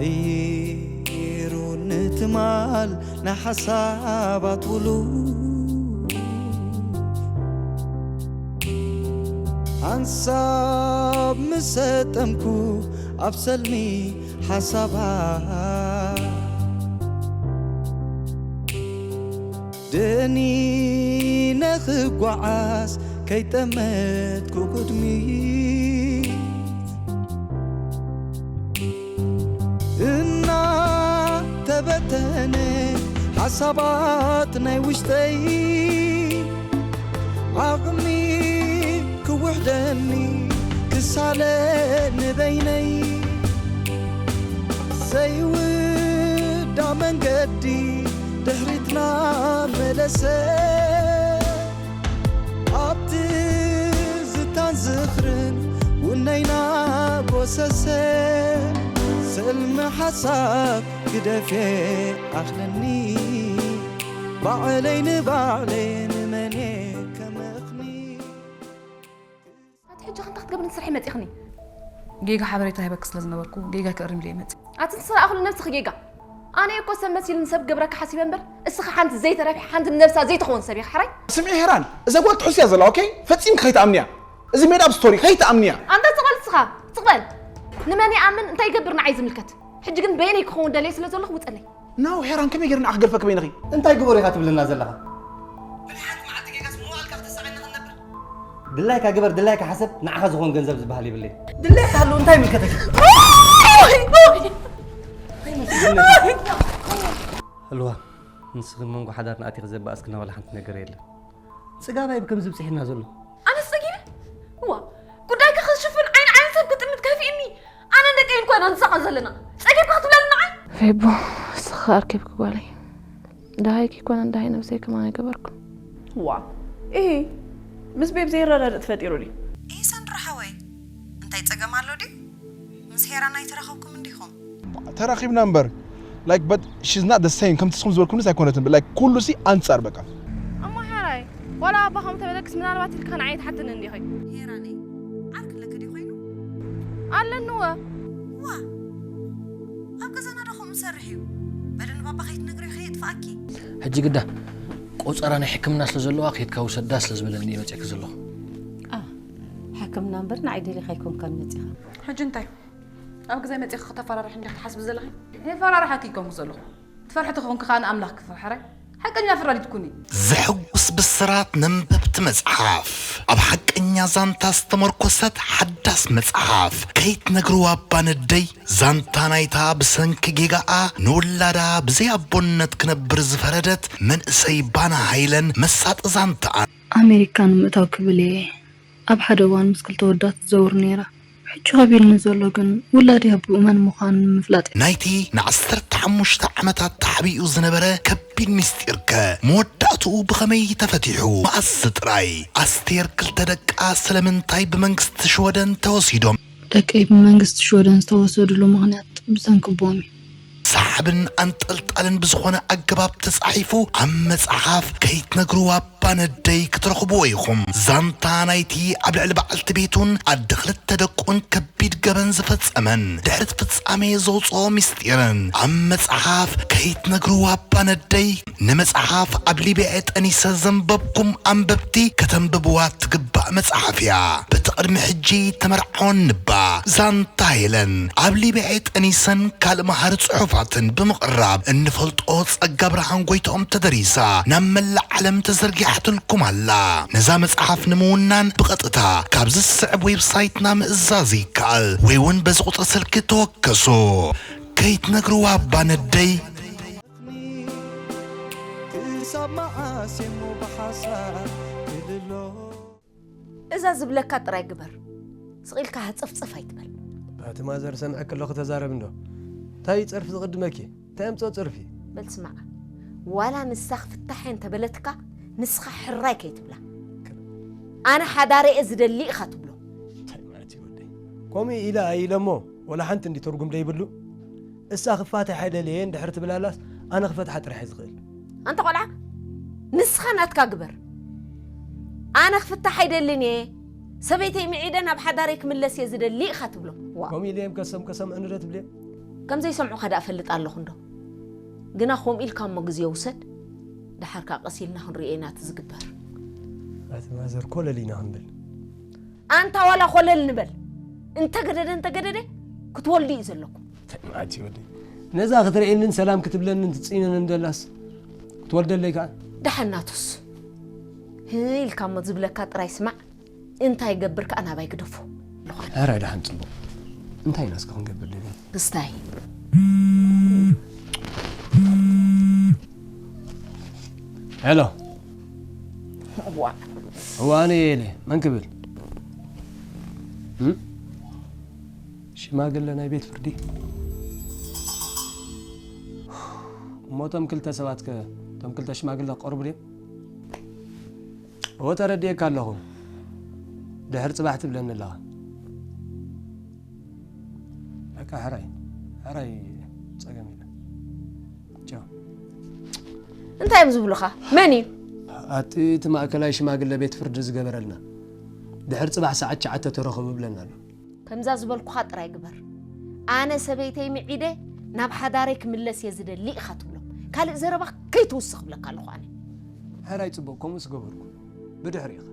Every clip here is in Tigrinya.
ኢሩ ንትማል ናይ ሓሳባት ውሉ ሓንሳብ ምስ ሰጠምኩ ኣብ ሰልሚ ሓሳባት ደኒነ ክጓዓዝ ከይጠመትኩ ቅድሚት እናተበተነ ሓሳባት ናይ ውሽጠይ ዓቕሚ ክውሕደኒ ክሳለ ንበይነይ ዘይውዳ መንገዲ ድሕሪትና መለሰ ኣብቲ ዝታን ዝኽርን ውነይና ጎሰሰ ሰልሚ ሓሳብ ግደፌ ኣኽለኒ ባዕለይ ንባዕለይ ንመኔ ከመኽኒ ኣቲ ሕጂ ከምታ ክትገብር ንስርሒ መፂኽኒ ጌጋ ሓበሬታ ሂበክ ስለ ዝነበርኩ ጌጋ ክእርም ኢለ መፂ ኣቲ ንስኻ ኣኽሉ ነብስኺ ጌጋ ኣነ እኮ ሰብ መሲልን ሰብ ገብረካ ሓሲበ እምበር እስኻ ሓንቲ ዘይተረፊ ሓንቲ ነብሳ ዘይትኸውን ሰብ ኢኻ ሕራይ ስምዒ ሄራን እዛ ጓል ትሑስ እያ ዘላ ኦኬ ፈጺምኪ ከይትኣምንያ እዚ ሜድ ኣፕ ስቶሪ ከይትኣምንያ ኣንታ ጽቐል እስኻ ጽቐል ንመን ይኣምን እንታይ ይገብር ንዓይ ዝምልከት ሕጂ ግን በየነይ ክኸውን ደልየ ስለ ዘለኹ ውጸለይ No ሄራን ከመይ ገይረ ንዓኺ ክገድፈኪ በይንኺ? እንታይ ግበሩ ኢኻ ትብለና ዘለኻ? ብልሓት መዓልቲ ጌጋስ ምዋእልካ ክተሳቐየና ክንነብር? ድላይካ ግበር ድላይካ ሓሰብ ንዓኻ ዝኾን ገንዘብ ዝበሃል የብለይን። ድላይካ ሃሉ እንታይ ይምልከተኪ? ህልዋ ንስኺ መንጎ ሓዳርና ኣቲኺ ዘባእስክና ዋላ ሓንቲ ነገር የለን። ጽጋብ ኣይብ ከምዚ ብጺሕና ዘሎ። ኣነስ ጸጊበ? እዋ ጉዳይካ ክሽፍን ዓይኒ ዓይኒ ሰብ ክጥምት ከፊእኒ ኣነን ደቀይን ኮይና ንሳቐ ዘለና ጸጊብካ ክትብለኒ ንዓይ? ፌቦ እስኺ ኣርኪብኪ ጓለይ ደሃይ ከይኮነ ደሃይ ነብሰይ ከማን ኣይገበርኩን። እዋ እሂ ምስ ቤብ ዘይረዳድእ ተፈጢሩ ድዩ? ኢሂ ሳንድራ ሓወይ እንታይ ጸገም ኣሎ ድዩ? ምስ ሄራን ኣይተራኸብኩም እንዲኹም? ተራኺብና እምበር like but she's not the same ከምቲ ንስኹም ዝበልኩምንስ ኣይኮነትን like ኩሉ ሲ ኣንጻር በቃ። እሞ ሓራይ ዋላ ኣባ ከምኡ ተበለክስ ምናልባት ኢልካ ንዓይ ትሓትኒ እንዲኺ። ሄራነይ ዓርኪ ኣለኪ ድዩ ኮይኑ? ኣለኒ እወ። ዋ ኣብ ገዛና ዶ ከምኡ ዝሰርሕ እዩ? በሊ ንባባ ከይትነግርዮ ከየጥፍኣኪ። ሕጂ ግዳ ቆጸራ ናይ ሕክምና ስለ ዘለዋ ከይድካ ውሰዳ ስለ ዝበለኒ እየ መጺኣኪ ዘለኹ። ሕክምና እምበር ንዓይ ደሊኻ ኣይኮንካን መጺኻ። ሕጂ እንታይ ኣብ ገዛይ መጺኺ ክተፈራርሕኒ ዲኺ ትሓስቢ ዘለኺ? የፈራርሓኪ ኣይኮንኩ ዘለኹ። ትፈርሒ ተኾንኪ ከኣ ንኣምላኽ ክፍርሕረ ሓቀኛ ፍራዲት ኩኒ። ዘሐጉስ ብስራት ነንበብቲ መጽሓፍ። ኣብ ሓቀኛ ዛንታ ዝተመርኮሰት ሓዳስ መጽሓፍ ከይትነግርዋ እባ ነደይ ዛንታ ናይታ ብሰንኪ ጌጋኣ ንውላዳ ብዘይ ኣቦነት ክነብር ዝፈረደት መንእሰይ ባና ሃይለን መሳጢ ዛንታኣን። ኣሜሪካ ንምእታው ክብል እየ ኣብ ሓደ እዋን ምስ ክልተ ወዳት ትዘውር ነይራ። ሕጂ ከቢድኒ ዘሎ ግን ውላደይ ኣቦኡ መን ምዃኑ ንምፍላጥ እዩ። ናይቲ ንዓሰርተ ሓሙሽተ ዓመታት ተሓቢኡ ዝነበረ ከቢድ ምስጢርከ መወዳእትኡ ብኸመይ ተፈቲሑ? መኣስ ጥራይ? ኣስቴር ክልተ ደቃ ስለምንታይ ብመንግስቲ ሽወደን ተወሲዶም? ደቀይ ብመንግስቲ ሽወደን ዝተወሰድሉ ምኽንያት ብሰንኪ ኣቦኦም እዩ። ሰሓብን ኣንጠልጣልን ብዝኾነ ኣገባብ ተጻሒፉ ኣብ መጽሓፍ ከይትነግርዋ ባነደይ ክትረኽብዎ ኢኹም። ዛንታ ናይቲ ኣብ ልዕሊ በዓልቲ ቤቱን ኣደ ክልተ ደቁን ከቢድ ገበን ዝፈጸመን ድሕሪ እቲ ፍጻሜ ዘውጽኦ ምስጢርን ኣብ መጽሓፍ ከይትነግርዋ ባነደይ ንመጽሓፍ ኣብ ሊብያ ጠኒሰ ዘንበብኩም ኣንበብቲ ከተንብብዋ ትግባእ መጽሓፍ እያ። በቲ ቅድሚ ሕጂ ተመርዓወን ንባ ዛንታ ሄለን ኣብ ሊብያ ጠኒሰን ካልእ መሃሪ ጽሑፋትን ብምቕራብ እንፈልጦ ጸጋ ብርሃን ጎይትኦም ተደሪሳ ናብ መላእ ዓለም ተዘርጊሓትልኩም ኣላ። ነዛ መጽሓፍ ንምውናን ብቐጥታ ካብዚ ዝስዕብ ዌብሳይትና ምእዛዝ ይከኣል ወይ እውን በዚ ቁጽሪ ስልኪ ተወከሱ። ከይትነግርዋ እባ ነደይ። ክሳብ መዓስ እሞ ብሓሳብ ክልሎ እዛ ዝብለካ ጥራይ ግበር። ስቕ ኢልካ ህጽፍጽፍ ኣይትበል። ኣቲ ማዘር ሰሚዐኪ ኣለኹ ተዛረቢ እንዶ። እንታይ እዩ ጸርፊ ዝቕድመኪ? እንታይ ኣምጽኦ ጸርፊ? በል ስማዕ። ዋላ ንሳ ክፍታሕ እየ እንተበለትካ ንስኻ ሕራይ ከይትብላ። ኣነ ሓዳረይ እየ ዝደሊ ኢኻ ትብሎ። እንታይ ማለት እዩ ወደይ? ከምኡ ኢለ ኣይኢለ እሞ ወላ ሓንቲ እንዲ ትርጉም ደይብሉ። እሳ ክፋታሕ ኣይደልየ እንድሕር ትብላላስ ኣነ ክፈትሓ ጥራሕ እየ ዝኽእል። ኣንታ ቆልዓ ንስኻ ናትካ ግበር። ኣነ ክፍታሕ ኣይደልን እየ። ሰበይተይ ምዒደ ናብ ሓዳረይ ክምለስ እየ ዝደሊ ኢኻ ትብሎ። ዋ። ከምኡ ኢለ እየ ከሰም ከሰም ዕንደ ትብልየ። ከም ዘይሰምዑኻ ደኣ እፈልጥ ኣለኹ እንዶ። ግና ከምኡ ኢልካ እሞ ግዜ ውሰድ፣ ደሓር ከኣ ቀስ ኢልና ክንርእዮ ኢና እቲ ዝግበር። ኣቲ ማዘር ኮለል ኢና ክንብል። ኣንታ ዋላ ኮለል ንበል። እንተገደደ እንተገደደ ክትወልዱ እዩ ዘለኩም። ኣቲ ወዲ፣ ነዛ ክትርእየንን ሰላም ክትብለንን ትጽይነንን ዘላስ ክትወልደለይ ከኣ። ደሓን ናቱስ። ህይ ኢልካ እሞ ዝብለካ ጥራይ ስማዕ። እንታይ ገብር ከኣ ናባይ ግደፎ። ኧረ ደሓን ጽቡቕ። እንታይ ኢና እስከ ክንገብር ደሊና? ክስታይ። ሄሎ። እዋ። እዋ፣ ኣነ እየ ኢለ። መን ክብል? እም? ሽማግለ ናይ ቤት ፍርዲ። እሞ እቶም ክልተ ሰባት ከ፣ እቶም ክልተ ሽማግለ ክቐርቡ ድዮም? እወ፣ ተረዲኤካ ኣለኹ። ድሕሪ ጽባሕ ትብለኒ ኣለኻ። በቃ፣ ሕራይ፣ ሕራይ፣ ጸገም የለን። ቻው። እንታይ እዮም ዝብሉኻ? መን እዩ? ኣቲ እቲ ማእከላይ ሽማግለ ቤት ፍርዲ ዝገበረልና። ድሕሪ ጽባሕ ሰዓት ትሽዓተ ተረኸቡ ይብለና ኣሎ። ከምዛ ዝበልኩኻ ጥራይ ግበር። ኣነ ሰበይተይ ምዒደ ናብ ሓዳረይ ክምለስ እየ ዝደሊ ኢኻ ትብሎም። ካልእ ዘረባ ከይትውስኽ እብለካ ኣለኹ ኣነ። ሕራይ ጽቡቕ፣ ከምኡስ ገበርኩ። ብድሕሪኻ።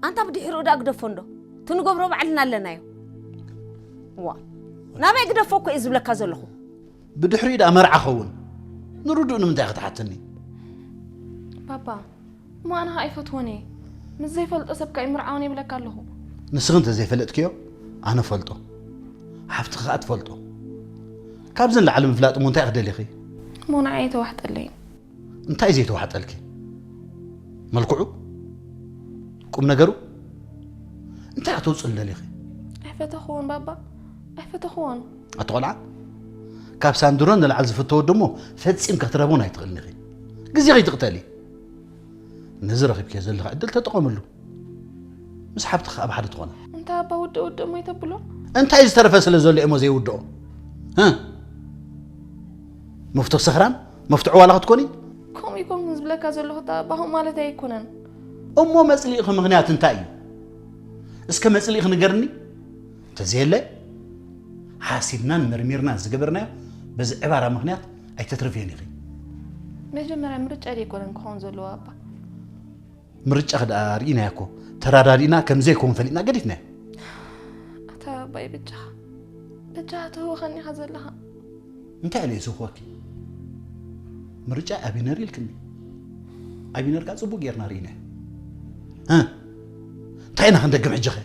ኣንታ ብድሕሪኡ ደኣ ግደፎ እንዶ። እቲ ንገብሮ ባዕልና ኣለናዮ። ዋ። ናበይ ግደፎ እኮ እየ ዝብለካ ዘለኹ። ብድሕሪኡ ደኣ መርዓ ኸውን። ንርድኡ ንምንታይ ክትሓተኒ? ባባ፣ እሞ ኣነ ኸኣ ኣይፈትዎን እየ። ምስ ዘይፈልጦ ሰብ ከኣ ይምርዓውን ይብለካ ኣለኹ። ንስኺ እንተ ዘይፈለጥክዮ፣ ኣነ ፈልጦ። ሓፍትኺ ከኣ ትፈልጦ። ካብዚ ንላዕሊ ምፍላጥ እሞ እንታይ ክትደሊኺ? እሞ ንዓይ ኣይተዋሕጠለይን። እንታይ ዘይተዋሕጠልኪ? መልክዑ? ቁም ነገሩ? እንታይ ከተውፅእ ደሊኺ? ኣይፈተኽዎን ባባ፣ ኣይፈተኽዎን። ኣቲ ቆልዓ፣ ካብ ሳንድሮ ንላዕሊ ዝፍተወ ወዲ እሞ ፈጺምኪ ክትረኽብዎን ኣይትኽእልን ኢኺ። ግዜኺ ትቕተሊ። ነዚ ረኺብክዮ ዘለኺ ዕድል ተጠቐምሉ። ምስ ሓብትኺ ኣብ ሓደ ትኾና። እንተ ኣባ ውድእ ውድእ እሞ ይተብሎ። እንታይ ዝተረፈ ስለ ዘሎ እሞ ዘይውድኦ? እ? መፍትሒ ሰኽራን መፍትሒ ዋላ ክትኮኒ? ከምኡ ይኮንኩን ዝብለካ ዘለኹ፣ እታ ኣባ ከምኡ ማለተይ ኣይኮነን። እሞ መጽሊእኺ ምኽንያት እንታይ እዩ? እስከ መጽሊእኺ ንገርኒ። እንተዘየለ፣ ሓሲብናን መርሚርናን ዝገበርናዮ በዚ ዕባራ ምኽንያት ኣይተትርፍዮን ኢኺ። መጀመርያ ምርጫ ደይኮነን ክኸውን ዘለዎ ኣባ። ምርጫኺ ደኣ ርኢናዮ እኮ። ተራዳዲእና ከም ዘይከውን ፈሊጥና ገዲፍናዮ። ኣታ ኣባይ በጃኻ፣ በጃኻ ትህውኸኒ ኢኻ ዘለኻ። እንታይ ኢለ እየ ዝህወኪ? ምርጫ ኣቢነር ኢልክኒ። ኣቢነር ከኣ ጽቡቕ ጌርና ርኢናዮ። እ? እንታይ ኢና ክንደግም ሕጂ ኸ?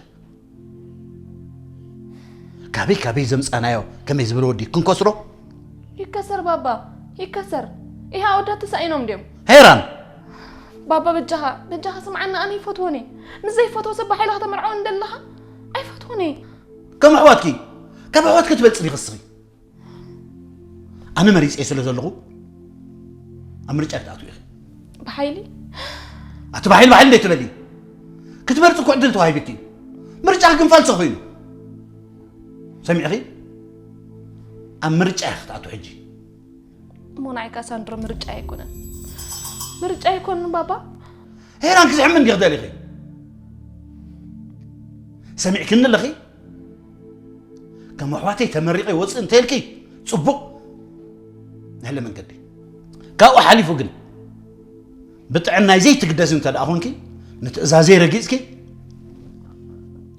ካበይ ካበይ ዘምጻናዮ ከመይ ዝበለ ወዲ ክንከስሮ? ይከሰር ባባ፣ ይከሰር። ኢህ ኣወዳት ተሳኢኖም ድዮም? ሄራን! ባባ በጃኻ፣ በጃኻ ስምዓኒ፣ ኣነ ይፈትዎን እየ። ምስ ዘይፈትዎ ሰብ ብሓይሊ ከተመርዕወኒ ደለኻ? ኣይፈትዎን እየ። ከም ኣሕዋትኪ፣ ካብ ኣሕዋትኪ ትበልጺ ዲኺ እስኺ? ኣነ መሪጸ ስለ ዘለኹ ኣብ ምርጫ ክትኣትዊ ኢኺ። ብሓይሊ? ኣቲ ብሓይሊ ብሓይሊ እንዴት ትበሊ? ክትመርጺ እኮ ዕድል ተዋሂብኪ። ምርጫ ግን ፋልሲ ኮይኑ። ሰሚዕኺ? ኣብ ምርጫ ኢኺ ክትኣትዊ ሕጂ። እሞ ንዓይ ካሳንድሮ ምርጫ ኣይኮነን። ምርጫ ኣይኮነን ባባ። ሄራን ክዝሕም እንዲኺ ደሊኺ? ሰሚዕክኒ ኣለኺ? ከም ኣሕዋተይ ተመሪቐ ይወፅእ እንተልኪ ፅቡቕ። ናይለ መንገዲ። ካብኡ ሓሊፉ ግን ብጥዕናይ ዘይትግደስ እንተ ደኣ ኾንኪ፣ ንትእዛዘይ ረጊፅኪ፣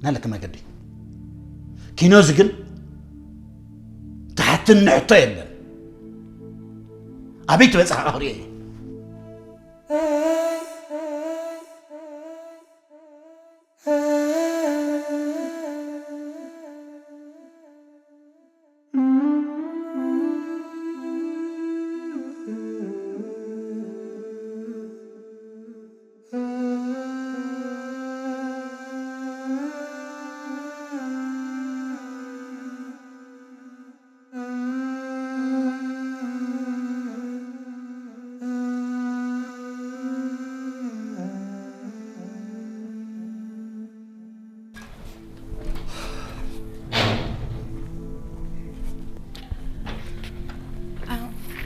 ናለኪ መገዲ። ኪኖዚ ግን ትሓትኒ ሕቶ የለን። ኣበይ ትበፅሕ ከዓ ክሪኦ እየ።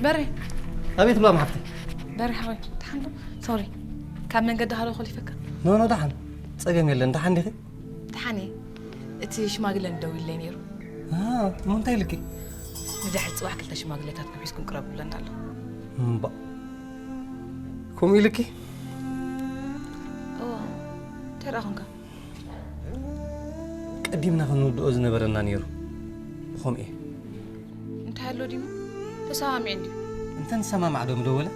በሬ። ኣቤት ማም ሓፍተይ። በሬ ሓወይ፣ ደሓን ዶ? ሶሪ፣ ካብ መንገዲ ሃሎ ኮሊፈካ። ኖ፣ ኖ፣ ደሓን። ጸገም የለን። ደሓን ዲኺ? ደሓን እየ። እቲ ሽማግለ ደዊሉለይ ነይሩ። አ፣ እሞ እንታይ ኢልኪ? ድሕሪ ጽባሕ ክልተ ሽማግሌታትኩም ሒዝኩም ቅረቡ ይብለና ኣሎ። እምባ። ከምኡ ኢልኪ? እዎ፣ እንታይ ደኣ ኾንካ? ቀዲምና ክንውድኦ ዝነበረና ነይሩ። ብኸምኡ እየ። እንታይ ኣሎ ዲማ? ተሰማሚዑ እንድዩ። እንተ ንሰማማዕ ዶ ምደወለ?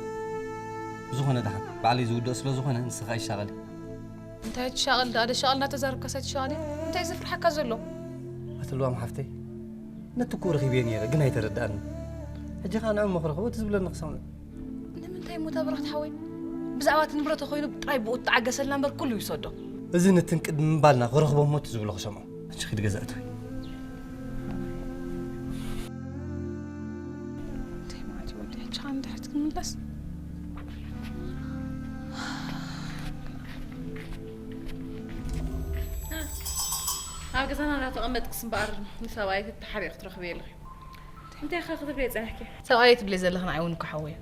ብዝኾነ ደሓን፣ ባዕለይ ዝውድኦ ስለ ዝኾነ ንስኻ ይሻቐል። እንታይ ትሻቐል ደኣ? ደሻቐል እናተዛረብካስ ኣይትሻቐልን? እንታይ ዘፍርሓካ ዘሎ? ኣቲ ልዋም ሓፍተይ፣ ነቲ እኮ ረኺበዮ ነይረ፣ ግን ኣይተረድኣንን። ሕጂ ኸኣ ንዕኡ እሞ ክረኽቦ እቲ ዝብለኒ ክሰምዕ። ንምንታይ እሞ እታ ብርኽቲ ሓወይ? ብዛዕባ እቲ ንብረቱ ኮይኑ ጥራይ ብኡ ትዓገሰልና እምበር ኩሉ ይውሰዶ። እዚ ነትን ቅድሚ ምባልና ክረኽቦ እሞ እቲ ዝብሎ ክሰምዖ። ሕጂ ኺድ ገዛ እትዊ። እንታይ ማለት እዩ ወዲ? ሕጂ ኸኣ ንድሕሪት ክንምለስ? ኣብ ገዛና እናተቐመጥክስ እምበኣር ንሰብኣይኪ ተሓሪቕ ክትረኽብዮ ኣለኺ። እንታይ ኸ ክትብልዮ ጸኒሕኪ? ሰብኣየይ ትብልዮ ዘለኺ ንዓይ እውን እኮ ሓወይ እዩ።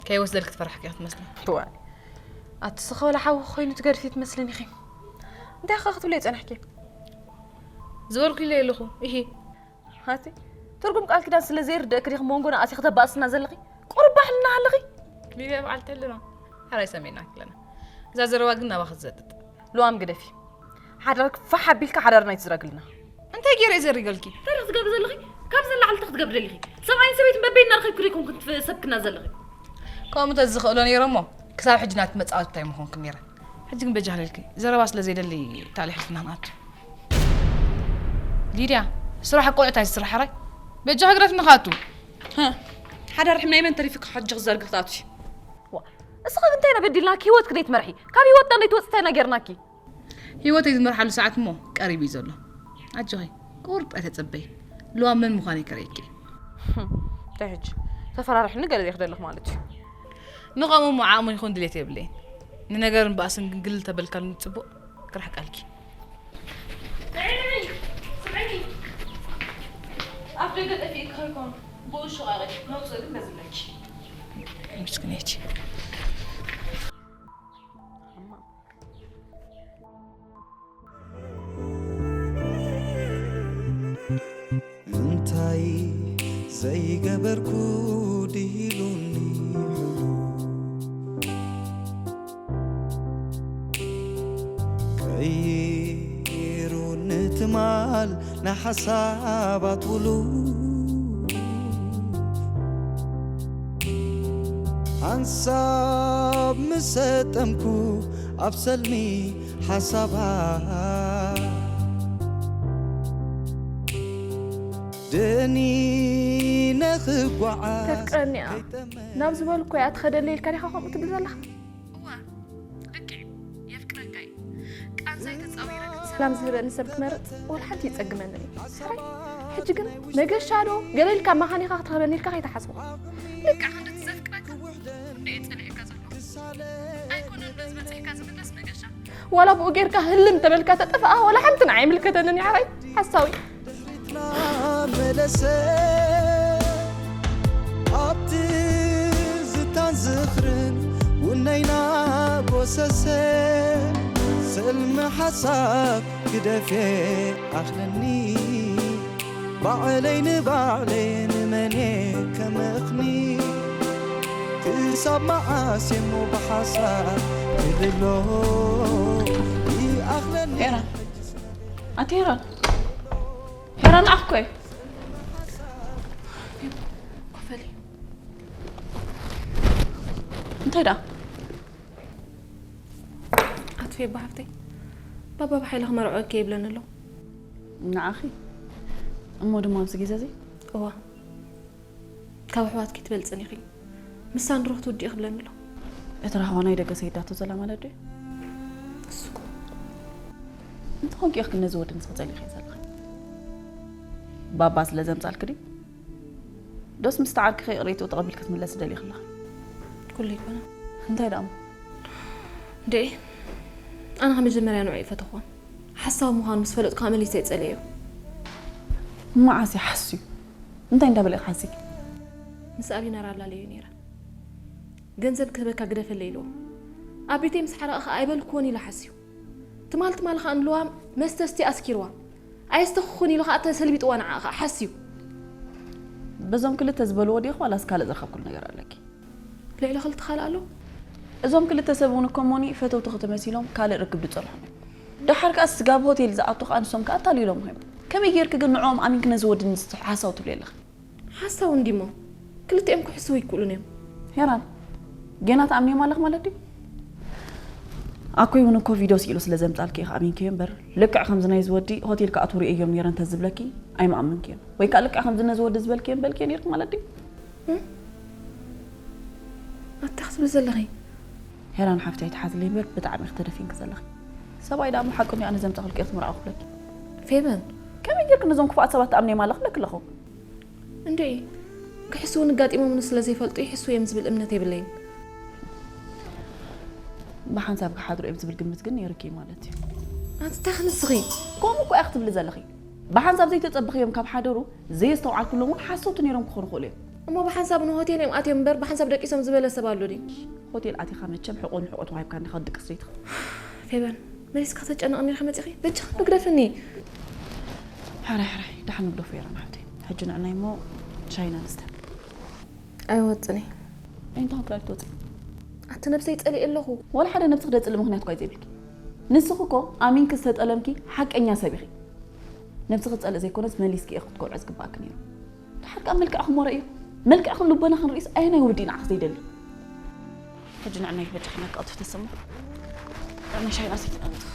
ከይወስደልኪ ትፈርሕኪ ኢኺ ትመስሊ። ዋይ፣ ኣቲ ስኸ ወላ ሓዊ ኮይኑ ትገድፊ ትመስልኒ ኢኺ። እንታይ ኸ ክትብልዮ ጸኒሕኪ? ዝበልኩ ኢለ ኣለኹ። ኢሂ። ሃቲ፣ ትርጉም ቃል ኪዳን ስለ ዘይርደእኪ ዲኺ መንጎና ኣቲኺ ተባእስና ዘለኺ? ቁሩብ ባሕልና ኣለኺ። ሊድያ በዓል ተልና። ሓራይ ሰሚዕና ክለና። እዛ ዘረባ ግን ናባኺ ትዘጥጥ። ልዋም ግደፊ። ሓዳርኪ ፋሕ ኣቢልካ ሓዳርና ኣይትዝረግልና። እንታይ ገይረ እየ ዘሪገልኪ? እንታይ ክትገብሪ ዘለኺ? ካብዚ ንላዕሊ እንታይ ክትገብሪ ደሊኺ? ሰብኣይን ሰበይትን በበይንና ረኺብኪ ዶ ኣይኮንክን ትፍ-፣ ሰብክና ዘለኺ? ከምኡ እንተዝኽእሎ ነይረ እሞ፣ ክሳብ ሕጂ ናቲ መጻወቲ እንታይ ምኾንክን ነይረ። ሕጂ ግን በጃ ሃለልኪ፣ ዘረባ ስለ ዘይደሊ ታሊ ሕልፍና ንኣቱ። ሊድያ፣ ስራሕ ቆልዑት ኣይስራሕ ሓራይ። በጃ ግደፍኒ ክኣቱ። ሃ፣ ሓዳር ሕም ናይ መን ተሪፍካ ሕጂ ክዘርግሕ ትኣቱ? ዋ፣ እስኺ እንታይ ኢና በዲልናኪ? ህይወትኪ ደይትመርሒ፣ ካብ ህይወትና ደይትወጽኢ እንታይ ኢና ጌርናኪ? ህይወተይ ዝመርሓሉ ሰዓት እሞ ቀሪቡ እዩ ዘሎ። ኣጆኺ፣ ቁርጥ ኣይተጸበይ። ልዋም መን ምዃነይ ከርእየኪ። እንታይ ሕጂ? ተፈራርሕኒ ገለ ዲኺ ደለኺ ማለት እዩ። ንኸምኡ እሞ ዓቕሚ ይኹን ድሌት የብለይን። ንነገርን ባእስን ግን ግልል ተበልካሉ ጽቡቕ፣ ክርሕቀልኪ። ስምዕኒ፣ ስምዕኒ። ኣፍ ደገ ጠፊእካ ይኮን? ብኡ ሽቓቕ ነውፅእ ግን በዝለኪ። ምስክነይቲ። እንታይ ዘይገበርኩ ድሂሉኒ ሕሉ ቀይሩ ንትማል ንሓሳባት ውሉ ሓንሳብ ምሰጠምኩ ኣብ ሰልሚ ሓሳባ ደኒነ ክጓዓዝ ተፍቅረኒ እያ። ከይጠመ ናብ ዝበልኩ እያ ትኸደለይ ኢልካ ዲኻ ከምኡ ትብል ዘለኻ? እዋ፣ ልክዕ፣ የፍቅረካ እዩ። ቃንዛይ ተጻዊረ ግን ሰላም ዝህበኒ ሰብ ክመርጽ ወላ ሓንቲ ይጸግመኒ እዩ። ሕራይ፣ ሕጂ ግን መገሻ ዶ ገለ ኢልካ መኻኒኻ ክትረኽበኒ ኢልካ ከይትሓስቦ። ልክዕ፣ ክንድቲ ዘፍቅረካ፣ ክንደይ እየ ጸኒሐካ ዘለኹ። ኣይኮነን በዚ በጺሕካ ዝምለስ መገሻ። ዋላ ብኡ ጌርካ ህልም ተበልካ ተጠፍኣ፣ ዋላ ሓንቲ ንዓይ ኣይምልከተንን እዩ፣ ሓራይ ሓሳዊ። መለሰ ኣብ ትዝታን ዝኽርን ውነይና ጎሰሰ። ሰልሚ ሓሳብ ግደፌ ኣኽለኒ ባዕለይ ንባዕለይ ንመን እየ ከመኽኒ? ክሳብ መዓስ እየ እሞ ብሓሳብ ክልሎ ይኣኽለኒ? ሄራን፣ ኣቲ ሄራን፣ ሄራን ኣኮይ፣ ኮፈሊ እንታይ ደኣ? ኣቲ ፌባ ሓፍተይ፣ ባባ ብሓይሊ ክመርዖ እከ ይብለኒ ኣሎ። ንዓኺ? እሞ ድማ ኣብዚ ግዜ እዚ? እዋ። ካብ ኣሕዋትኪ ትበልጽን ኢኺ። ምሳን ድሮ ክትውድኢ ክብለኒ ኣሎ። እቲ ራህዋ ናይ ደገ ሰይዳቶ ዘላ ማለት ድዩ? እሱ። እንተኾንኪ ኢኺ ነዚ ወዲ ንስኺ ጸሊእኺ ዘለኺ? ባባ ስለ ዘምጻልኪ ድዩ? ዶስ ምስቲ ዓርክኺ ይቕሬትኡ ተቐቢልኪ ክትምለሲ ደሊኺ ኣለኺ? ኩሉ ኣይኮነን። እንታይ ደኣ እሞ? ደኤ፣ ኣነ ካብ መጀመርያ ንዕኡ ኣይፈተኽዎን። ሓሳዊ ምዃኑ ምስ ፈለጥኩ ከኣ መሊሰ እየ ጸሊኤዮ። መዓስ እዩ ሓስዩ? እንታይ እንዳበለ እዩ ሓስዩ? ምስ ኣቢነር ኣላለዮ ነይረ። ገንዘብ ክህበካ ግደፈለይ ኢልዎ። ኣብ ቤተይ ምስ ሓረቐ ከኣ ኣይበልክዎን ኢሉ ሓስዩ። ትማል ትማል ከኣ ንልዋም መስተ ኣስትዩ ኣስኪርዋ። ኣየስተኽኹን ኢሉ ከኣ ተሰልቢጥዋ ንዓኣ ከኣ ሓስዩ። በዞም ክልተ ዝበልዎ ዲኹ ዋላስ ካልእ ዝረኸብኩሉ ነገር ኣለኪ? ልዕሊ ክልተ ካልእ ኣሎ? እዞም ክልተ ሰብ እውን እኮ እሞኒ ፈተውቲ ከተመሲሎም ካልእ ርክብ ድጸንሖም እዮም። ደሓር ከኣ ስጋብ ሆቴል ዝኣቱ ከኣ ንሶም ከኣ ኣታሊሎም እዮም። ከመይ ጌርኪ ግን ንዕኦም ኣሚንኪ ነዚ ወዲ ንስ ሓሳው ትብሊ ኣለኺ? ሓሳው እንዲሞ ክልቲኦም ክሕስዉ ይክእሉን እዮም። ሄራን፣ ጌና ትኣምንዮም ኣለኽ ማለት ድዩ? ኣኮይ እውን እኮ ቪድዮ ስኢሉ ስለ ዘምጻልኪ ኢኻ ኣሚንክዮ እምበር፣ ልክዕ ከምዚ ናይዚ ወዲ ሆቴል ክኣትዉ ርእየዮም ነይረ እንተዝብለኪ ኣይምኣመንክዮን። ወይ ከኣ ልክዕ ከምዚ ነዚ ወዲ ዝበልክዮ እምበልክዮ ነይርኪ ማለት ድዩ? እም? ኣታ ክትብሊ ዘለኺ? ሄራን ሓፍተይ ኣይትሓዝለይ እምበር ብጣዕሚ ኢኺ ተደፊንኪ ዘለኺ። ሰብኣይ ደኣ እሞ ሓቁ እንድዩ ኣነ ዘምጻኹልኪ እየ ክትምርዓው ክብለኪ። ፌበን! ከመይ ጌርኪ ነዞም ክፉኣት ሰባት ትኣምንዮም ኣለኺ ክብለኪ ኣለኹ። እንዴ፣ ክሕስዉን ኣጋጢሞምኒ ስለ ዘይፈልጡ ይሕስዉ እዮም ዝብል እምነት የብለይን። ብሓንሳብ ክሓድሩ እዮም ዝብል ግምት ግን ነይሩኪ ማለት እዩ። ኣንቲ እንታይ ክንስኺ? ከምኡ እኮ እያ ክትብሊ ዘለኺ። ብሓንሳብ ዘይተጸበኽዮም ካብ ሓደሩ ዘየስተውዓልክሎም እውን ሓሰውቲ ነይሮም ክኾኑ ይኽእሉ እዮም። እሞ ብሓንሳብ ንሆቴል እዮም ኣትዮም እምበር ብሓንሳብ ደቂሶም ዝበለ ሰብ ኣሎ ድዩ? ሆቴል ኣቲኻ መቸም ሕቖ ንሕቖ ተዋሂብካ እንዲኻ ክትድቅስ ዘይትኽእል። ፌበን፣ መሊስካ ተጨነቕኒ ኢልካ መጺኺ? በጃኻ ንግደፍኒ። ሕራይ፣ ሕራይ፣ ደሓን ንግደፎ የራን ሓብተይ። ሕጂ ንዕናይ እሞ ሻሂና ንስተ። ኣይወጽን እየ። እንታይ ትብሊ ኣይትወጽን? ኣቲ ነብሰይ ጸሊኤ ኣለኹ። ዋላ ሓደ ነብስኺ ደጽሊ ምኽንያት እኳ እዩ ዘይብልኪ። ንስኺ እኮ ኣሚንኪ ዝተጠለምኪ ሓቀኛ ሰብ ኢኺ። ነብስኺ ትጸልኢ ዘይኮነስ መሊስኪ ኢኺ ክትኮርዒ ዝግባእኪ ነይሩ። ድሓር ከኣ መልክዕኽም ወረ እዩ። መልክዕኽን ልቦናኽን ርእይስ ኣየናይ ወዲ እዩ ንዓኺ ዘይደሊ? ሕጂ ንዕናይ በጃኺ ነቃልጥፍ ተሰማ። ንዕናይ ሻሂና ሰቲና ንጥፍ።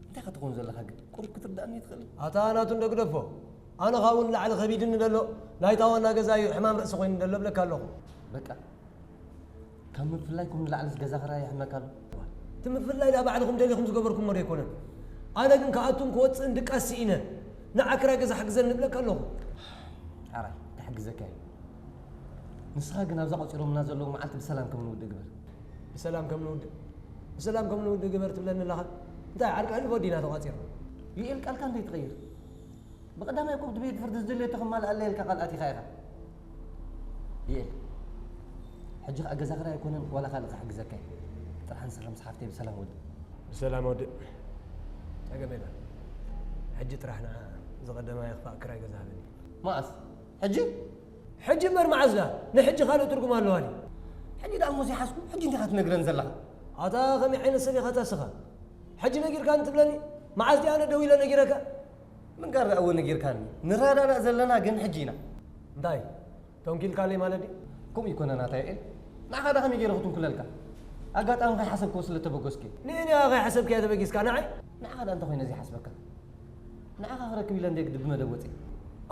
እንታይ ኢኻ ትኸውን ዘለኻ ግን? ቁሩብ ክትርዳእኒ ትኽእል? ኣታ ናቱ እንዶ ግደፎ። ኣነ ካብኡ ንላዕሊ ከቢድኒ ዘሎ ናይታ ዋና ገዛ እዩ ሕማም ርእሲ ኮይኑ ዘሎ እብለካ ኣለኹ። በቃ፣ ካብ ምፍልላይኩም ንላዕልስ ገዛ ክራይ የሕመካ ኣሎ። እቲ ምፍልላይ ዳ ባዕልኹም ደሊኹም ዝገበርኩሞ ዶ ኣይኮነን? ኣነ ግን ክኣቱን ክወጽእን ድቃስ ስኢነ። ንዓ ክራይ ገዛ ሓግዘኒ እብለካ ኣለኹ። ሕራይ፣ ክሕግዘካ እየ። ንስኻ ግን ኣብዛ ቆጺሮምና ዘለዉ መዓልቲ ብሰላም ከም ንውድእ ግበር። ብሰላም ከም ንውድእ፣ ብሰላም ከም ንውድእ ግበር ትብለኒ ኣለኻ? እንታይ ዓርቂ ሕልፎ ዲና ተቋጺርና? ዩኤል፣ ቃልካ እንታይ ትቕይር? ብቐዳማይ እኮ እቲ ቤት ፍርዲ ዝድልዮ ተኸማልኣለይ ኢልካ ቃል ኣቲኻ ኢኻ። ዩኤል፣ ሕጂ ኸኣ ገዛ ክራይ ኣይኮነን ዋላ ካልእ ክሕግዘካ እየ። ጥራሕ ንስኻ ምስ ሓፍተይ ብሰላም ወድእ። ብሰላም ወድእ። ጸገም የለን። ሕጂ ጥራሕ ንዓ ዝቐደማይ ክፋእ ክራይ ገዛ ሃበኒ። መኣስ? ሕጂ? ሕጂ እምበር መዓዝ ደኣ? ንሕጂ ካልእ ትርጉም ኣለዋ ድዩ? ሕጂ ደኣ እሞ ዘይሓዝኩ፣ ሕጂ እንዲኻ ትነግረን ዘለኻ? ኣታ ከመይ ዓይነት ሰብ ኢኻ ኣታ ስኻ? ሕጂ ነጊርካኒ ትብለኒ? መዓዝ ድየ ኣነ ደው ኢለ ነጊረካ? ምንጋር ደኣ እወ ነጊርካኒ። ንረዳዳእ ዘለና ግን ሕጂ ኢና። እንታይ? ተንኪልካለይ ማለት ድዩ? ከምኡ ኣይኮነን ኣታ ዮኤል። ንዓኻ ደኣ ከመይ ገይረ ክትንኩለልካ? ኣጋጣሚ ከይሓሰብክዎ ስለ እተበገስኩ እዩ። ንእኔ ከይሓሰብክያ ተበጊስካ ንዓይ? ንዓኻ ደኣ እንታይ ኮይነ ዘይሓስበካ? ንዓኻ ክረክብ ኢለ እንድየ ግድብ መደብ ወጺኤ።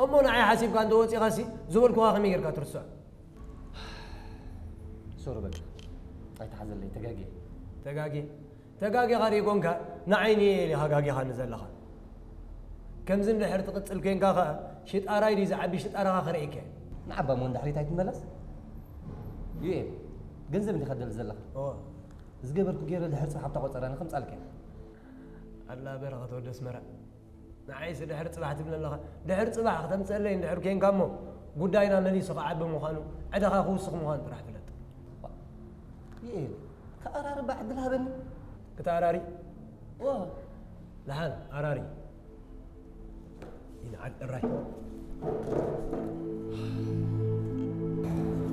እሞ ንዓይ ሓሲብካ እንተ ወጺኻሲ ዝበልኩኻ ከመይ ጌርካ ትርስዖ? ሶሪ በቃ። ኣይትሓዘለይ፣ ተጋግየ። ተጋግየ? ተጋጊኻ ደይኮንካ ንዓይ ንየ ኢኻ ጋጊኻኒ ዘለኻ። ከምዚ እንድሕር ትቕጽል ኮይንካ ኸኣ ሽጣራይ ድዩ ዝዓቢ ሽጣራኻ ክርእየካ እየ። ንዓባ እሞ ንድሕሪት ኣይትመለስ? ዩኤል፣ ገንዘብ እንዲኻ ትደሊ ዘለኻ? እወ። ዝገበርኩ ገይረ ድሕር ጽባሕ ኣብታ ቆጸራ ንኸምጻልካ እየ። ኣላ በረኸት ወዲ ኣስመራ። ንዓይስ ድሕር ጽባሕ ትብለለኻ? ድሕር ጽባሕ ክተምጽአለይ እንድሕር ኬንካ እሞ፣ ጉዳይና መሊሱ ክዓቢ ምዃኑ፣ ዕዳኻ ክውስኽ ምዃኑ ጥራሕ ፍለጥ። ዋ፣ ይኤል፣ ከኣራርባ ዕድል ሃበኒ። ክተኣራሪ? ዋ። ደሓን፣ ኣራሪ። ይንዓል እራይ።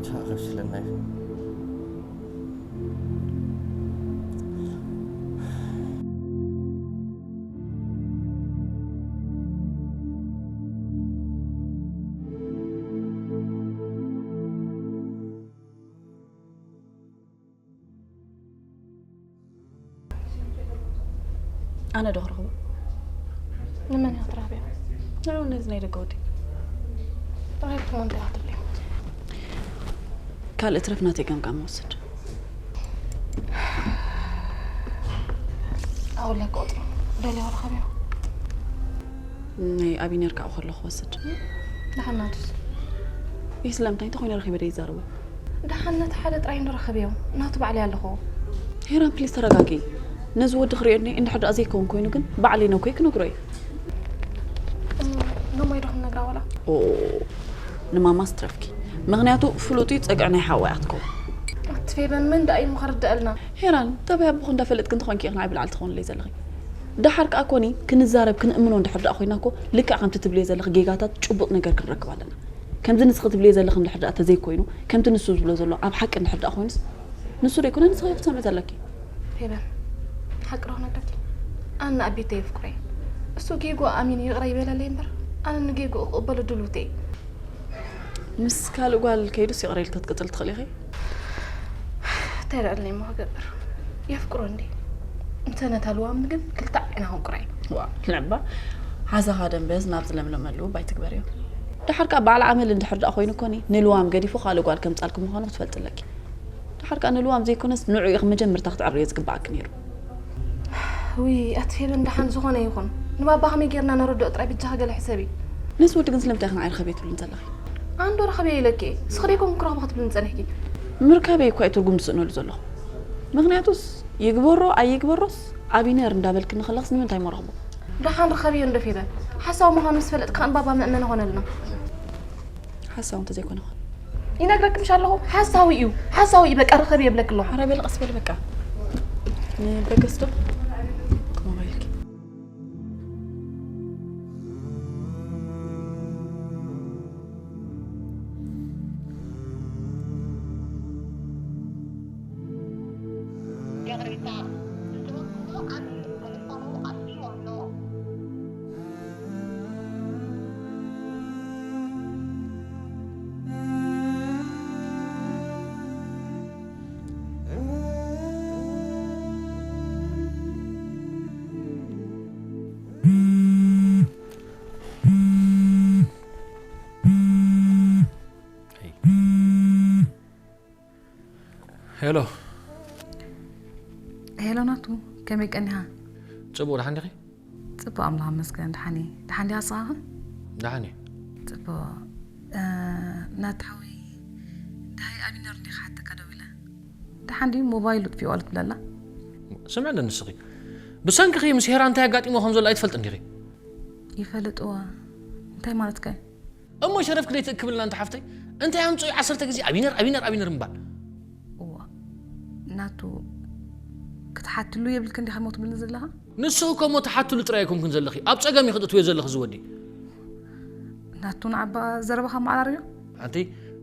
ቻ፣ ከፍሽለና እዩ። ኣነ ዶ ክረኽቦ? ንመን እያ ክትረኽብያ? ንዑ ነዚ ናይ ደገ ወዲ። ረኺብኩሞ እንታይ ክትብልዮ? ካልእ ትረፍ ናተይ ገምጋም ወስድ። ኣውለክ ቁጥሩ ደልዮ ረኸብዮ። ናይ ኣቢነር ካብኡ ከለኹ ወስድ። ደሓን ናቱስ? ይህ ስለምንታይ እንተኾይነ ረኺበ ዶ ይዛረቡ? ደሓን ነቲ ሓደ ጥራይ ንረኸብዮ። ናቱ ባዕለይ ኣለኹ። ሄራን ፕሊስ ተረጋጊ። ነዚ ወዲ ክርእዮ እኒኤ እንድሕር ደኣ ዘይከውን ኮይኑ ግን ባዕለይ ነኮይ ክነግሮ እየ። ንማይ ዶ ክንነግራ ዋላ? ኦ ንማማስ ትረፍኪ። ምኽንያቱ ፍሉጥ እዩ፣ ጸግዒ ናይ ሓዋ እያ ክትከውን። ኣቲ ፌበን፣ መን ደኣ እዩ እሞ ከርድኣልና? ሄራን፣ ተባይ ኣቦኹ እንዳፈለጥኪ እንተኾንኪ ኢኺ ንዓይ ብላዕሊ ትኾንለይ ዘለኺ። ደሓር ከኣ ኮኒ ክንዛረብ ክንእምኖ እንድሕር ደኣ ኮይና እኮ ልክዕ ከምቲ ትብልዮ ዘለኺ ጌጋታት ጭቡጥ ነገር ክንረክብ ኣለና። ከምዚ ንስኺ ትብልዮ ዘለኺ እንድሕር ደኣ ተዘይኮይኑ፣ ከምቲ ንሱ ዝብሎ ዘሎ ኣብ ሓቂ እንድሕር ደኣ ኮይኑስ፣ ንሱ ዶ ኣይኮነ ንስኺ ክትሰምዒ ዘለኪ? ፌበን፣ ሓቂ ዶ ክነግረኪ? ኣነ ንኣቤተይ የፍቅሮ እየ። እሱ ጌግኡ ኣሚኑ ይቕረ ይበለለይ እምበር፣ ኣነ ንጌግኡ ክቕበሎ ድልውቲ እየ። ምስ ካልእ ጓል ከይዱስ ይቕረ ኢልኪ ክትቅጽል ትኽእሊ ኢኺ? እንታይ ደኣ ኣለኒ እሞ ክገብር? የፍቅሮ እንዴ? እንተ ነታ ልዋም ግን ክልተ ዓይና ክንቁራ እዩ። ዋ ንዕባ ሓሳኻ ደንበዝ ናብ ዝለምለመሉ ባይ ትግበርዮ። ደሓር ከኣ በዓል ዓመል እንድሕር ደኣ ኮይኑ ኮኒ ንልዋም ገዲፉ ካልእ ጓል ከምጻልኪ ምዃኑ ክትፈልጢ ኣለኪ። ደሓር ከኣ ንልዋም ዘይኮነስ ንዑ ኢኺ መጀመርታ ክትዕርዮ ዝግባኣኪ ነይሩ። ውይ ኣቲ ፌበን፣ ደሓን ዝኾነ ይኹን ንባባ ከመይ ጌርና ነረድኦ ጥራይ ብጃኻ ገለ ሕሰቢ። ነዚ ወዲ ግን ስለምንታይ ኢኺ ንዓይ ርኸብዮ ትብልኒ ዘለኺ? ኣንዶ ረኸብዮ ኢለኪ እየ። ንስኺ ዶ ኣይኮንኩ ክረኽቦ ክትብልኒ ጸኒሕኪ? ምርካበይ እኳ እዩ ትርጉም ዝስእነሉ ዘለኹ። ምክንያቱስ ይግበሮ ኣይግበሮስ ኣቢነር እንዳበልክኒ ከለኽስ ንምንታይ እሞ ረኽቦ? ደሓን ርኸብዮ እንዶ ፌበን። ሓሳዊ ምዃኑ ምስ ፈለጥኪ ከኣ ንባባ መእመኒ ኾነልና። ሓሳዊ እንተዘይኮነ ኸ? ይነግረኪ ምሽ ኣለኹ። ሓሳዊ እዩ። ሓሳዊ እዩ። በቃ ርኸብዮ ይብለኪ ኣለኹ። ሓራይ በሊ ቀስ በሊ በቃ። ንበገስ ዶ? ክመባይልኪ። ሄሎ። ሄሎ ናቱ፣ ከመይ ቀኒኻ? ጽቡቕ፣ ደሓን ዲኺ? ጽቡቕ፣ ኣምላኽ ይመስገን፣ ደሓን እየ። ደሓን ዲኻ ንስኻ ኸ? ደሓን እየ። ጽቡቕ። እ፣ ናቱ ሓወይ፣ ደሃይ ኣቢነር እንዲኻ ሓተካ ደዊለ። ደሓን ድዩ? ሞባይሉ ኣጥፊእዋ ኣሎ ትብለላ። ስምዕኒ ንስኺ። ብሰንክኺ ምስ ሄራን እንታይ ኣጋጢሞ ከም ዘሎ ኣይትፈልጥን ዲኺ? ይፈልጥዋ። እንታይ ማለትካ እዩ? እሞ ሸረፍኪ ደይትእክብልና እንተ ሓፍተይ፣ እንታይ ኣምጽኡ ዓሰርተ ግዜ ኣቢነር ኣቢነር ኣቢነር ምባል? እዋ ናቱ ክትሓትሉ የብልክን ዲኻ እሞ ትብልኒ ዘለኻ? ንስኺ እኮ እሞ ትሓትሉ ጥራይ ኣይኮንክን ዘለኺ፣ ኣብ ጸገም ኢኺ ተእትውዮ ዘለኺ እዚ ወዲ። ናቱ ንዓባ ዘረባኻ ኣመዓራርዮ። ሓንቲ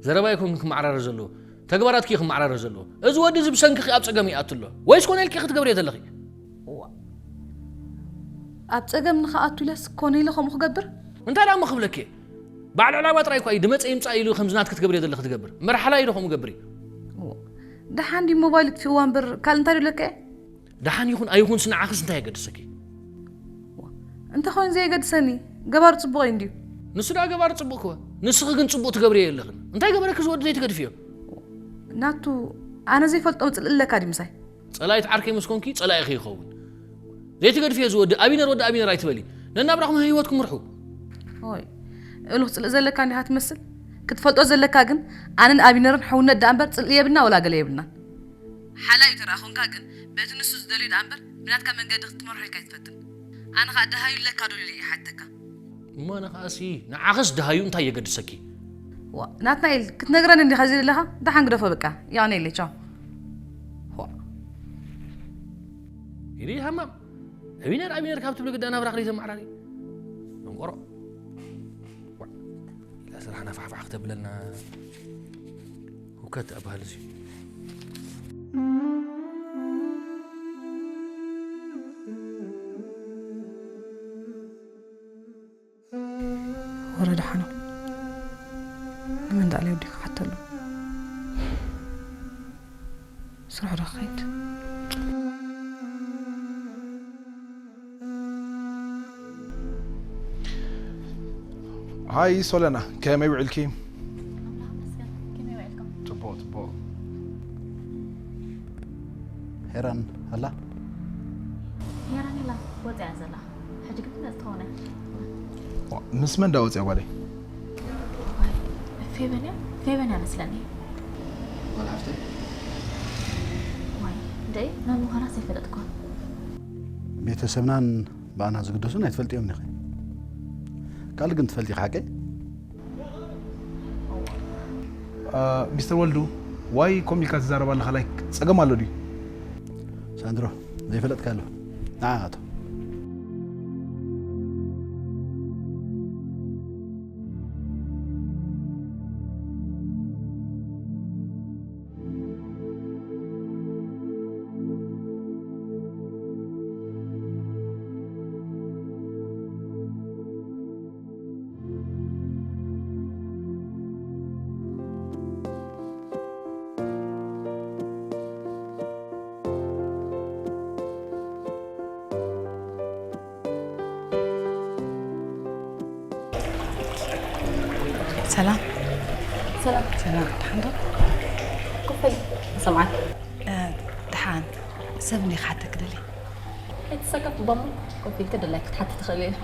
ዘረባ ኣይኮንክን ክመዓራረ ዘለዎ፣ ተግባራትኪ እዩ ክመዓራረ ዘለዎ። እዚ ወዲ እዚ ብሰንክኺ ኣብ ጸገም ይኣቱ ኣሎ። ወይስ ኮነ ኢልኪ ኢኺ ትገብርዮ ዘለኺ? እዋ ኣብ ጸገም ንኽኣቱ ኢለስ ኮነ ኢለ ከምኡ ክገብር? እንታይ ደኣ እሞ ክብለኪ እየ? በዓል ዕላማ ጥራይ እኳ እዩ ድመጸ ይምጻእ ኢሉ ከምዚ ናትኪ ትገብርዮ ዘለኺ ትገብር። እምበር ሓላይ ዶ ከምኡ ገብር እዩ? እዋ ደሓን ድዩ ሞባይል ኣጥፊእዋ እምበር ካልእ እንታይ ዶ ኢለካ እየ? ደሓን ይኹን ኣይኹንስ ንዓኽስ እንታይ የገድሰኪ? እዋ እንተኾይኑ ዘየገድሰኒ ገባሩ ጽቡቕ እዩ እንድዩ። ንሱ ደኣ ገባሩ ጽቡቕ ክወ ንስኺ ግን ጽቡቕ ትገብርዮ የለኽን። እንታይ ገበረኪ እዚ ወዲ ዘይትገድፍዮ? እዋ ናቱ ኣነ ዘይፈልጦ ምጽልኢ ኣለካ ድዩ ምሳይ? ጸላኢት ዓርከይ ምስ ኮንኪ ጸላኢኺ ይኸውን። ዘይትገድፍዮ እዚ ወዲ ኣቢነር ወዲ ኣቢነር ኣይትበሊ። ነናብራኹም ህይወትኩም ምርሑ። ኦይ እሉ ክጽልእ ዘለካ እንዲኻ ትመስል። ክትፈልጦ ዘለካ ግን ኣነን ኣቢነርን ሕውነት ደኣ እምበር ጽልኢ የብልና ወላ ገለ የብልናን። ሓላይ ተረኣ ኾንካ ግን በቲ ንሱ ዝደልዮ ደኣ እምበር ብናትካ መንገዲ ክትመርሖ ኢልካ ኣይትፈትን። ኣነ ኸኣ ደሃዩ ኣለካ ዶ ኢለ ይሓተካ። እሞ ኣነ ኸኣሲ ንዓኽስ ደሃዩ እንታይ የገድሰኪ? ዋ ናትናኤል ክትነግረኒ እንዲኻ እዚ ዘለኻ ደሓን ግደፎ በቃ የቐንየለይ ቻው። ዋ ኢሉ ሃማም ኣቢነር ኣቢነር ካብ ትብሊ ግዳ ናብራ ክደይ ተመዓራሪ መንቆሮ ኢላ ስራሕና ፋሕፋሕ ክተብለና። ሁከት ኣባህል እዚ ወረ ደሓኖም ንመን ደኣ ለይ ወዲካ ሓተሉ ስራሕ ዶ ክኸይድ ሃይ ሶለና ከመይ ውዕልኪ? ጽቡቕ ጽቡቕ። ሄራን ኣላ? ሄራን ኢላ ወጽያ ዘላ ሕጂ ግን መጽ ትኾነ። ምስ መን ዳ ወጽያ ጓለይ? ፌበን እያ ፌበን እያ መስለኒ። ጓል ሓፍተይ? ዋይ ደይ ናብ ምዃናስ ኣይፈለጥኳ። ቤተሰብናን ብኣና ዝግደሱን ኣይትፈልጥዮም ዲኺ? ካልእ ግን ትፈልጢ ሓቀይ? ሚስተር ወልዱ፣ ዋይ ኮም ኢልካ ትዛረብ ኣለኻ? ላይክ ጸገም ኣሎ ድዩ? ሳንድሮ፣ ዘይፈለጥካ ኣሎ። ንዓ ኣቶ። ሰላም። ሰላም። ሰላም፣ ደሓን ዶ? ኮፍ በሊ፣ ሰምዓት። እ፣ ደሓን። ሰብ እንዲ ክሓተክ ደሊ። ኣይትሰከፍ፣ ባሞ ኮፍ ኢልክ ድላይ ክትሓቲ ትኽእል ኢኻ።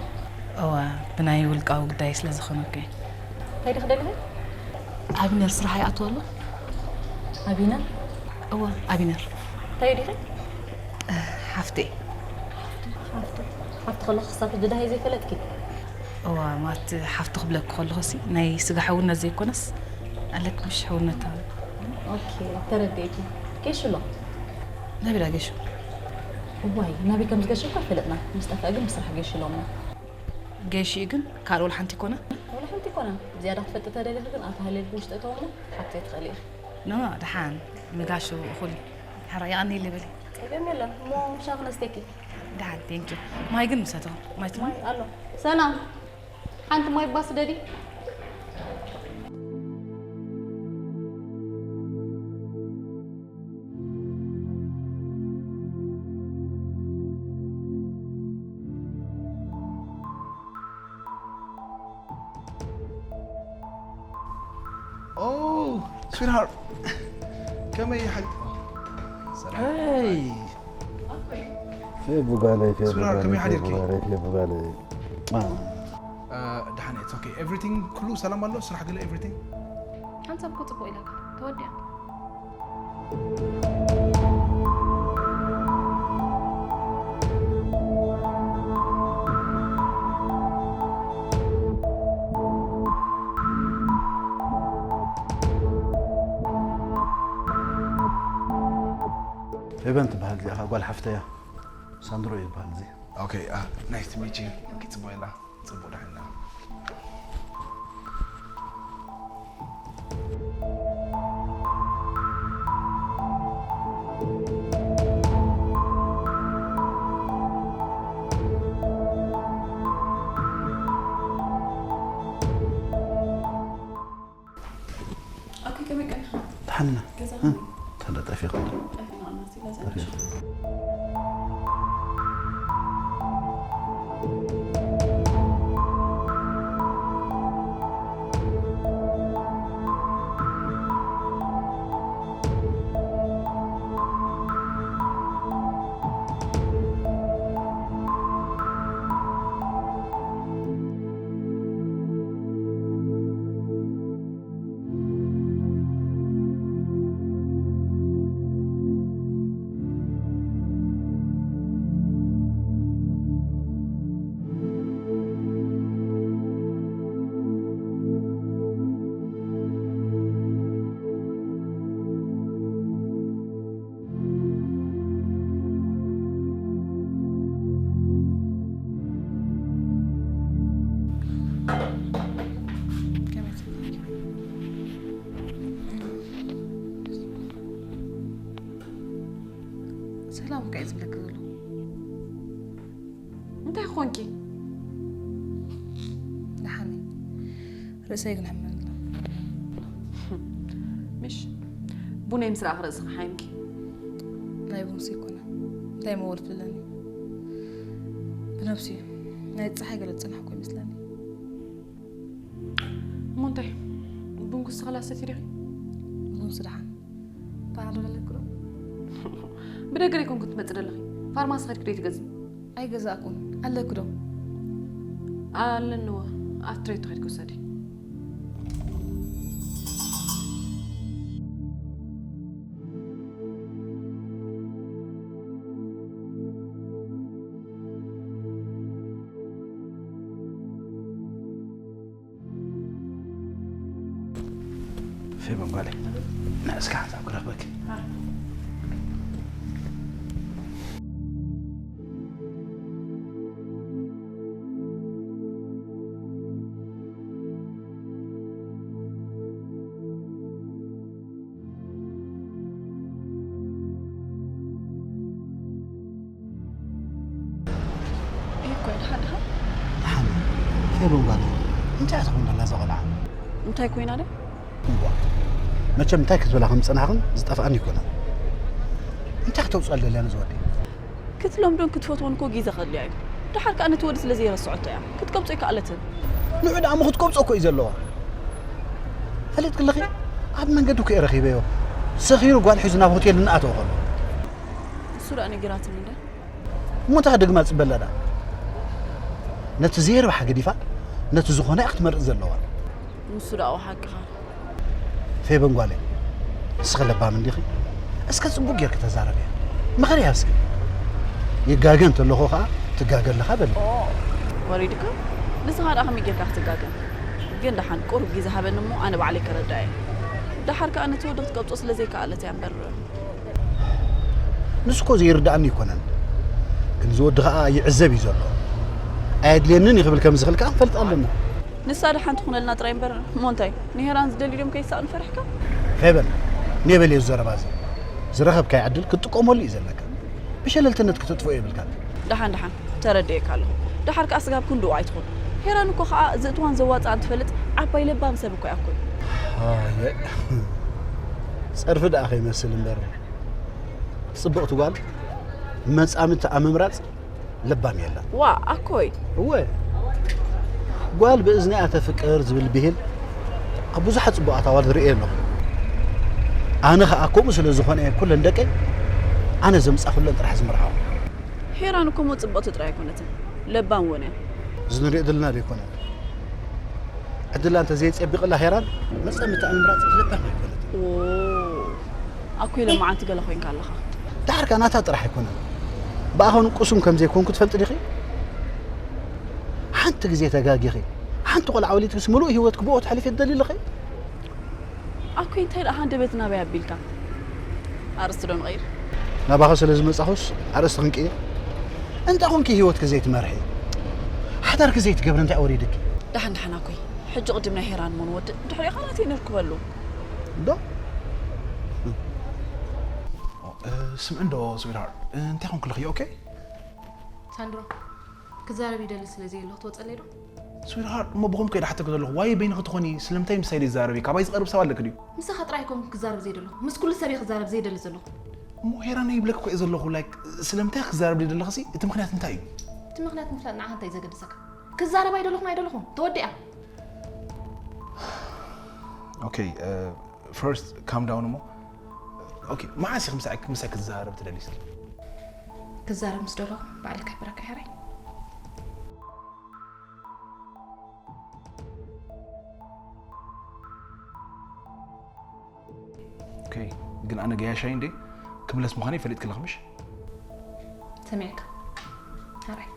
እዋ፣ ብናይ ውልቃዊ ጉዳይ ስለ ዝኾነ እኮ እዩ። እንታይ ዲኺ ደሊኺ? ኣቢነር ስራሕ ይኣቱ ኣሎ። ኣቢነር? እዋ፣ ኣቢነር። እንታይ ዲኺ? እ፣ ሓፍቲ። ሓፍቲ፣ ሓፍቲ ከለኺ ክሳብ ሕጂ ደሃይ ዘይፈለጥኪ? እዋ፣ ማለት ሓፍቲ ክብለኪ ከለኹ ሲ ናይ ስጋ ሕውነት ዘይኮነስ ኣለኪ ምሽ ሕውነታ። ኦኬ፣ ተረዲኤኪ። ጌሹ ኣሎ? ናበይ ዳ ጌሹ? እዋይ፣ ናበይ ከም ዝገሸ እኳ ኣይፈለጥና። ምስ ጠፍአ ግን ብስራሕ ጌሹ ኢሎሞ። ጌሹ እዩ ግን ካልእ ወላ ሓንቲ ይኮነ? ወላ ሓንቲ ይኮነ። ዝያዳ ክትፈልጢ ተደሊኺ ግን ኣታ ሃልየልኪ ውሽጢ እተውሞ ክትሓትዮ ትኽእሊ ኢኺ። ኖ፣ ኖ፣ ደሓን። ምጋሹ እኹል እዩ። ሓራ የቐንየለይ በሊ። ጸገም የለን። እሞ ሻሂ ክነስተኪ። ደሓን፣ ቴንኪዩ። ማይ ግን ምሰተኹ። ማይ ትም- ማይ ኣሎ። ሰላም። ሓንቲ ማይ ባስ ደዲ። Oh, sweetheart. ከመይ ሓቂ? ሰላም። Hey. ፌቡ ጋለይ፣ ፌቡ ስራር ጋለይ፣ ከመይ ፌቡ ሓዲርኪ? ጋለይ፣ ፌቡ ጋለይ። አ። አ፣ ደሓን፣ it's okay። Everything ኩሉ ሰላም ኣሎ? ስራሕ ገለ everything? ሓንሳብ እኮ ጽቡቕ ኢላካ። ተወዲኣ። ፌበን ትበሃል እዚኣ ኸኣ ጓል ሓፍተያ። ሳንድሮ ይበሃል እዚ። ኦኬ፣ አ፣ nice to meet you። ኦኬ፣ ጽቡቕ ኢላ። ጽቡቕ ዳሕና። ኦኬ፣ ከመይ ቀኒኻ? ደሓንና። ገዛ እ? ከመይ? ተለጠፊ ይኽእል። ጠፊና፣ እናሲ፣ ገዛ ጠፊ። ሰላም እኮ እየ ዝብለኪ ዘለኹ። እንታይ ኾንኪ? ደሓን እየ። ርእሰይ ግን ሕመኒ ኣሎ። ምሽ ቡነይ ምስ ረኣኺ ርእስኺ ሓይምኪ። ናይ ቡንሲ ኣይኮነ። እንታይ መወል ፍልለኒ። ብነብሲ እዩ። ናይ ጸሓይ ገለ ዝጸናሕኩ ይመስለኒ። እሞ እንታይ? ቡን ክስኽላ ሰቲ ዲኺ? ቡንሲ ደሓን። ፓናዶል ኣለኪ ዶ? ብደገ ዶ ኣይኮንኩ ትመጽእ ዘለኺ? ፋርማሲ ከድኪ ዶ ኣይትገዝኢ? ኣይገዛእኩን። ኣለኪ ዶ? ኣለንዎ። ኣብቲ ትሬት ከድኪ ውሰዲ። ፌበን ጓለይ፣ እስከ ሓንሳብ ክረኽበኪ። እኮ ድሓን ድኻ? ደሓን። ፌበን ጓለይ፣ እንታይ እያ ትኾን ዘላ እዛ ቆልዓ? እንታይ ኮይና ደ? እዋ፣ መቸም እንታይ ክትብላ ከም ዝጸናሕኽን ዝጠፍኣኒ ኣይኮነን። እንታይ ክተውጽኣ ደልያ ነዚ ወዲ? ክትለምዶን ክትፈትዎን እኮ ግዜ ከድልያ እዩ። ድሓር ከኣ ነቲ ወዲ ስለ ዘይረስዐቶ እያ ክትቀብጾ ኣይከኣለትን። ንዑ ደኣ እሞ ክትቀብጾ እኮ እዩ ዘለዋ። ፈሊጥኪ ኣለኺ? ኣብ መንገዲ እኮ እየ ረኺበዮ። ሰኺሩ ጓል ሒዙ ናብ ሆቴል እናኣተወ ከሎ። ንሱ ደኣ ነጊራትኒ እንደ እሞ እንታይ ክደግማ ትጽበላ ደኣ? ነቲ ዘይርብሓ ገዲፋ ነቲ ዝኾነ እያ ክትመርጽ ዘለዋ። ንሱ ደኣ ሓቅኻ። ፌበን ጓለይ፣ ንስኺ ለባም እንዲኺ? እስከ ጽቡቕ ጌርኪ ተዛረብያ። ምኽሪ ሃብስኪ። ይጋገ እንተለኹ ኸኣ ትጋገ ኣለኻ በሊ። ወሪድካ? ንስኻ ደኣ ከመይ ጌርካ ክትጋገ? ግን ደሓን ቁሩብ ግዜ ሃበኒ እሞ ኣነ ባዕለይ ከረድኣ እየ። ደሓር ከኣ ነቲ ወዲ ክትቀብጾ ስለ ዘይከኣለት እያ እምበር። ንሱ እኮ ዘይርድኣኒ ኣይኮነን። ግን እዚ ወዲ ኸኣ ይዕዘብ እዩ ዘሎ። ኣየድልየንን እዩ ክብል ከም ዝኽእል ከኣ ክንፈልጥ ኣለና። ንሳ ደሓን ትኹነልና ጥራይ እምበር እሞ እንታይ ንሄራን ዝደልዩ ድዮም ከይሳእኑ ፈሪሕካ? ፌበን፣ ኔበል እዩ ዘረባ እዚ። ዝረኸብካዮ ዕድል ክትጥቀመሉ እዩ ዘለካ። ብሸለልትነት ክተጥፍኦ የብልካን። ደሓን ደሓን ተረድኤካ ኣለኹ። ደሓር ከኣ ስጋብ ክንድኡ ኣይትኹን። ሄራን እኮ ከኣ ዝእትዋን ዘዋጽኣን ትፈልጥ ዓባይ ለባም ሰብ እኮ እያ እኮ። ኣየ ጸርፊ ደኣ ከይመስል እምበር ጽብቕቲ ጓል መጻምድቲ ኣብ ምምራጽ ለባም የላን። ዋ ኣኮይ። እወ ጓል ብእዝኒ ኣተፍቅር ዝብል ብሂል ኣብ ብዙሓት ጽቡቓት ኣዋልድ ርእየ ኣለኹ። ኣነ ኸኣ ከምኡ ስለ ዝኾነ እየ ኩለን ደቀይ ኣነ ዘምጻኹለን ጥራሕ ዝምርዓዋ። ሄራን እኮ እሞ ጽብቕቲ ጥራይ ኣይኮነትን ለባም እውን እያ። እዚ ንሪኦ ዘለና ዶ ኣይኮነን? ዕድላ እንተዘየጸቢቕላ ሄራን መጸምታ ምምራጽ ለባም ኣይኮነትን። ኦ፣ ኣኮይ ሎማዓንቲ ገለ ኮይንካ ኣለኻ። ደሓርካ ናታ ጥራሕ ኣይኮነን። ብኣኸን ቁሱም ከም ዘይኮንኩ ትፈልጢ ዲኺ? ሓንቲ ግዜ ተጋጊኺ፣ ሓንቲ ቆልዓ ወሊድክስ ምሉእ ህይወትኪ ብኡ ተሕልፊ ትደልዪ ኣለኺ? ኣኮይ እንታይ ደኣ ሃንደበት ናበይ ኣቢልካ? ኣርእስቲ ዶ ንቐይር? ናባኺ ስለ ዝመጻኹስ ኣርእስቲ ክንቅይር? እንታይ ኮንኪ ህይወትኪ ዘይትመርሒ? ሓዳርኪ ዘይትገብሪ እንታይ ወሪድኪ? ደሓን ደሓን ኣኮይ። ሕጂ ቅድም ናይ ሄራን እሞ ንወድእ፣ ድሕሪኡ ካልኣት ነርክበሉ። ዶ? ስምዒ እንዶ ስዊትሃርት፣ እንታይ ኮንክልኺ? ኦኬ? ሳንድሮ፣ ክዛረብ ይደሊ ስለ ዘየሎ ክትወፀለይ ዶ? ስዊትሃርት፣ እሞ ብኸም ከይደ ሓተኪ ዘለኹ፣ ዋይ በይንኺ ትኾኒ፣ ስለምንታይ ምሳይ ዘይትዛረቢ? ካባይ ዝቐርብ ሰብ ኣለኪ ድዩ? ምሳኻ ጥራይ ኣይኮንኩን ክዛረብ ዘይደለኹ፣ ምስ ኩሉ ሰብ እየ ክዛረብ ዘይደሊ ዘለኹ። እሞ ሄራን ይብለኪ እኮ እየ ዘለኹ፣ ላይክ ስለምንታይ ክዛረብ ዘይደለኽሲ እቲ ምኽንያት እንታይ እዩ? እቲ ምኽንያት ምፍላጥ ንዓኻ እንታይ እዩ ዘገድሰካ? ክዛረብ ኣይደለኹን ኣይደለኹን፣ ተወዲኣ። ኦኬ፣ ፈርስት ካም ዳውን እሞ። ኦኬ፣ መዓስ ኢኺ ምሳይ ምሳይ ክትዛረብ ትደሊ እስኪ? ክዛረብ ምስ ደለኹ ባዕለይ ከሕብረካ ሕራይ። ኦኬ፣ ግን ኣነ ገያሻይ እንዴ ክምለስ ምዃነይ ፈሊጥኪ ኣለኺ ምሽ? ሰሚዕካ ሕራይ።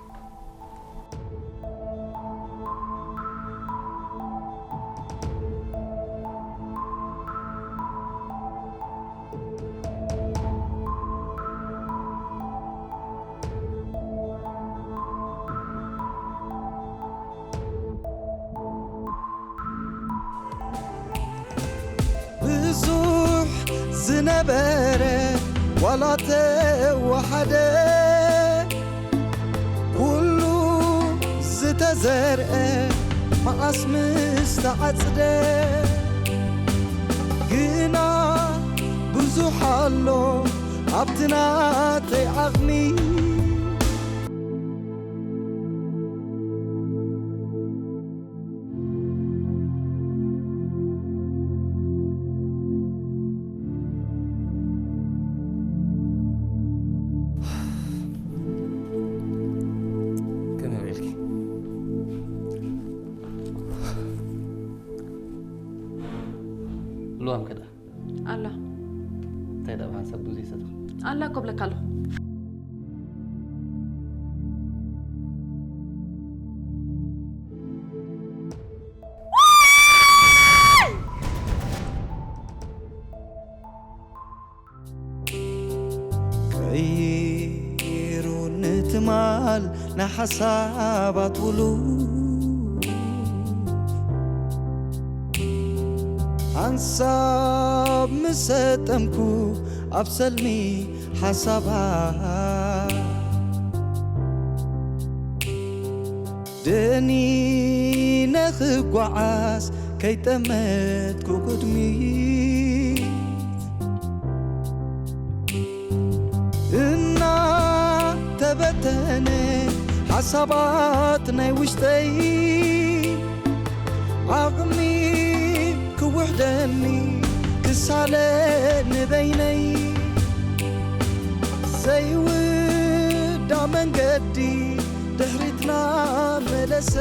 ብዙሕ ዝነበረ ዋላ ተወሓደ ኩሉ ዝተዘርአ መዓስ ምስ ተዓጽደ ግና ብዙሕ ኣሎ ኣብቲ ናተይ ዓቕሚ። ከመይ ውዒልኪ? ልዋም ከ ደኣ? ኣላ። እንታይ ደኣ ብሓንሳብ ቡን ዘይሰተኺ? ኣላ እኮ እብለካ ኣለኹ። ናይ ሓሳባት ውሉ ሓንሳብ ምስ ሰጠምኩ ኣብ ሰልሚ ሓሳባት ደኒነ ክጓዓዝ ከይጠመትኩ ቅድሚት እናተበተነ ሓሳባት ናይ ውሽጠይ ዓቕሚ ክውሕደኒ ክሳለ ንበይነይ ዘይውዳ መንገዲ ድሕሪትና መለሰ